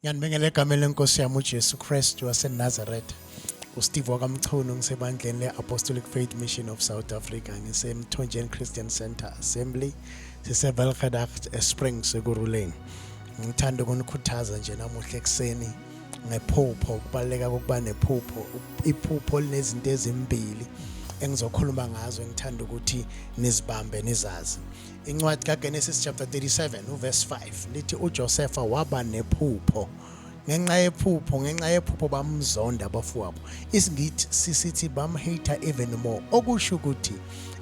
Ngiyanibingelela egameni lenkosi yami uJesu Kristu waseNazaretha. USteve wakaMchunu, ngisebandleni le-Apostolic Faith Mission of South Africa, ngiseMthonjeni Christian Center Assembly, siseVelgedacht eSprings eKurhuleni. Ngithanda ukunikhuthaza nje namuhla ekuseni ngephupho, ukubaluleka kokuba nephupho. Iphupho linezinto ezimbili engizokhuluma ngazo engithanda ukuthi nizibambe nizazi. Incwadi kaGenesis chapter 37 uverse 5 lithi uJosefa waba nephupho. Ngenxa yephupho bamzonda abafowabo. IsiNgisi sisithi bamhate even more. Okusho ukuthi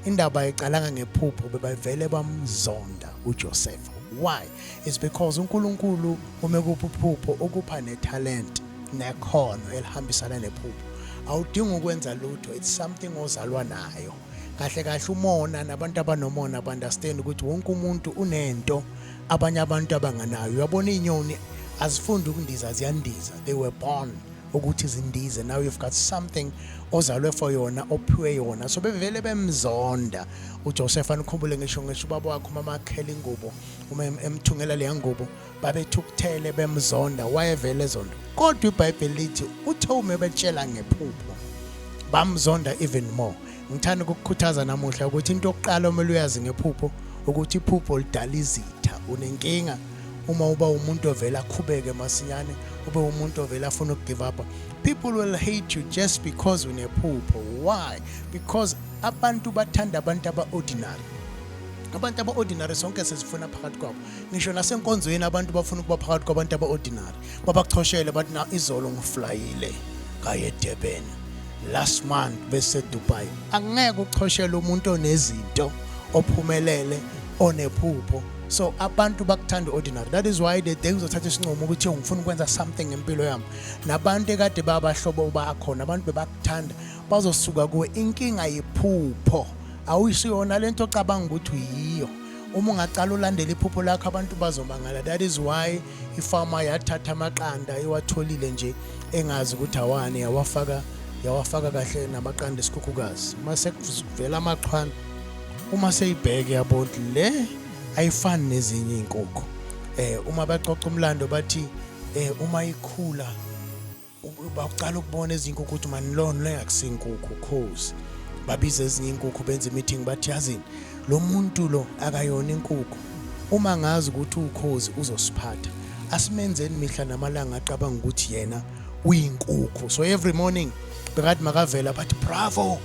indaba icalanga ngephupho, bebavele bamzonda uJosefa. Why? It's because uNkulunkulu uma kupha iphupho ukupha netalent nekhono elihambisana nephupho. Awudingi ukwenza lutho, it's something ozalwa nayo. Kahle kahle umona nabantu abanomona ba-understand ukuthi wonke umuntu unento abanye abantu abanganayo. Uyabona, izinyoni azifundi ukundiza, ziyandiza. They were born ukuthi zindize. Now you've got something ozalwe for yona, ophiwe yona. So bevele bemzonda uJoseph. Anikhumbule ngisho ubaba wakhe uma makhela ingubo, uma emthungela leya ngubo, babethukuthele bemzonda, wayevele ezonda. Kodwa iBhayibheli lithi uthe uma betshela ngephupho bamzonda even more. Ngithanda ukukukhuthaza namuhla ukuthi into yokuqala omele uyazi ngephupho ukuthi iphupho lidala izitha. Unenkinga uma uba umuntu ovela akhubeke masinyane, ube umuntu ovela afuna ukugive up. People will hate you just because unephupho. Why? Because abantu bathanda abantu aba-ordinary. Abantu aba-ordinary sonke sizifuna phakathi kwabo. Ngisho nasenkonzweni abantu bafuna ukuba phakathi kwabantu aba-ordinary, babachoshele, bathi na izolo ngiflayile ngaye eDurban, last month bese Dubai. Angeke uchoshele umuntu onezinto, ophumelele, onephupho. So abantu bakuthanda ordinary. That is why the day uzothatha isinqumo ukuthi ngifuna ukwenza something ngempilo yami, nabantu ekade babahlobo bakho, nabantu bebakuthanda bazosuka kuwe. Inkinga yiphupho, awuyisiyona lento ocabanga ukuthi uyiyo. Uma ungaqala ulandela iphupho lakho, abantu bazomangala. That is why ifama yathatha amaqanda iwatholile nje engazi ukuthi awani, yawafaka, yawafaka kahle namaqanda esikhukhukazi. Uma sekuvela amachwane, uma seyibheke yabona ukuthi le ayifani nezinye izinkukhu. Uma baxoxa umlando bathi uma ikhula baqala ukubona izinkukhu ukuthi mani lona le akusinkukhu cause babiza ezinye inkukhu, benza imeeting, bathi yazini, lo muntu lo akayona inkukhu. Uma ngazi ukuthi ukhozi uzosiphatha, asimenzeni mihla namalanga acabanga ukuthi yena uyinkukhu. So every morning bekathi makavela bathi, "Bravo,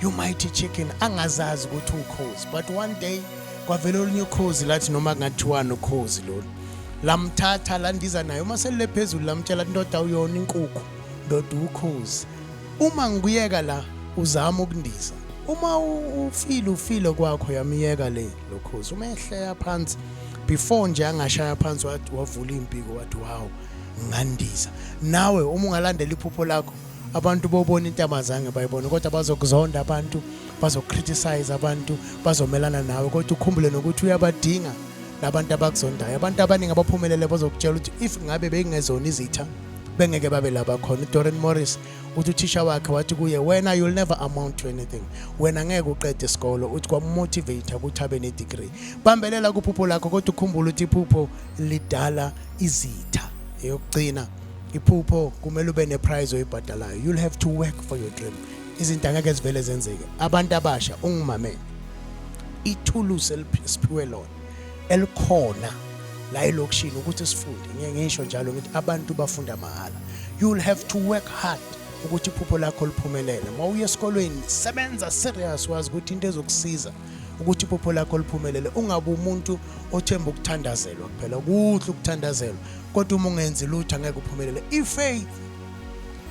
you mighty chicken," angazazi ukuthi ukhozi. But one day kwavela olunye ukhozi lathi noma kungathiwani ukhozi lolu, lamthatha landiza naye. Uma selile phezulu lamtshela, "Ndoda, uyona inkukhu, ndoda, ukhozi. Uma ngikuyeka la uzama ukundiza, uma ufile, ufile kwakho." Yamiyeka le lokhozi. Uma ehleya phansi, before nje angashaya phansi, wathi wavula impiko wathi, "Wow, ngandiza." Nawe uma ungalandela iphupho lakho, abantu bobona into abazange bayibone, kodwa bazokuzonda abantu, bazocriticize abantu, bazomelana nawe. Kodwa ukhumbule nokuthi uyabadinga labantu abakuzondayo. Abantu abaningi abaphumelele bazokutshela ukuthi if ngabe bengezona izitha, bengeke babe laba khona. UDoran Morris uthi uthisha wakhe wathi kuye, "Wena, you'll never amount to anything, wena ngeke uqede isikolo." Uthi kwamotivate ukuthi abe ne-degree. Bambelela kuphupho lakho, kodwa ukhumbule ukuthi iphupho lidala izitha. Eyokugcina, iphupho kumele ube neprice oyibhadalayo. You'll have to work for your dream. Izinto angeke zivele zenzeke. Abantu abasha, ungimamele, ithulusi esiphiwe lona elikhona la elokishini ukuthi sifunde. Ngiye ngisho njalo ngithi abantu bafunda mahhala. You'll have to work hard ukuthi iphupho lakho liphumelele. Uma uya esikolweni, sebenza serious, wazi ukuthi into ezokusiza ukuthi iphupho lakho liphumelele. Ungabe umuntu othemba ukuthandazelwa kuphela. Kuhle ukuthandazelwa, kodwa uma ungenzi lutho angeke uphumelele. I-faith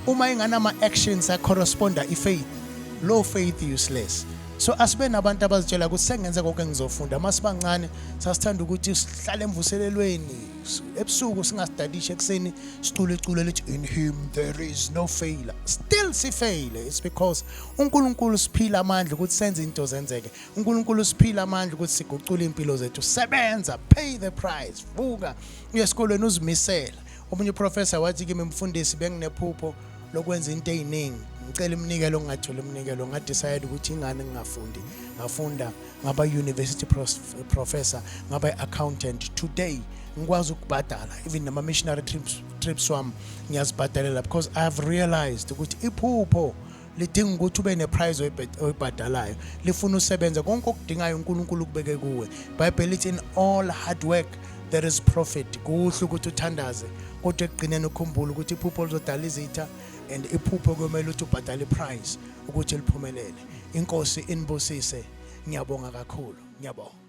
uma inganama actions acorresponda i-faith, low faith useless. So asibe nabantu abazitshela ukuthi sengenze konke, ngizofunda. Masibancane sasithanda ukuthi sihlale emvuselelweni ebusuku, singastadishe, ekuseni sicule iculo elithi "In him there is no failure." Still sifaile. It's because uNkulunkulu siphila amandla ukuthi senze into zenzeke. uNkulunkulu siphila amandla ukuthi sigucule impilo zethu. Sebenza, pay the price, vuka uye esikolweni uzimisela. Omunye uprofessor wathi kimi, "Mfundisi, benginephupho lokwenza into eziningi." Ngicela iminikelo, ngingatholi iminikelo, nga-decide ukuthi ingane ngingafundi. Ngafunda, ngaba university professor, ngaba accountant. Today ngikwazi ukubhadala even nama missionary trips wami, ngiyazibhadalela because I have realized ukuthi iphupho lidinga ukuthi ube neprice oyibhadalayo, lifuna usebenza konke okudingayo uNkulunkulu ukubeke kuwe. Bible lithi in all hard work there is profit. Kuhle ukuthi uthandaze, kodwa ekugcineni ukhumbule ukuthi iphupho lizodala izitha and iphupho kumele ukuthi ubhadale iprice ukuthi liphumelele. Inkosi inibusise. Ngiyabonga kakhulu, ngiyabonga.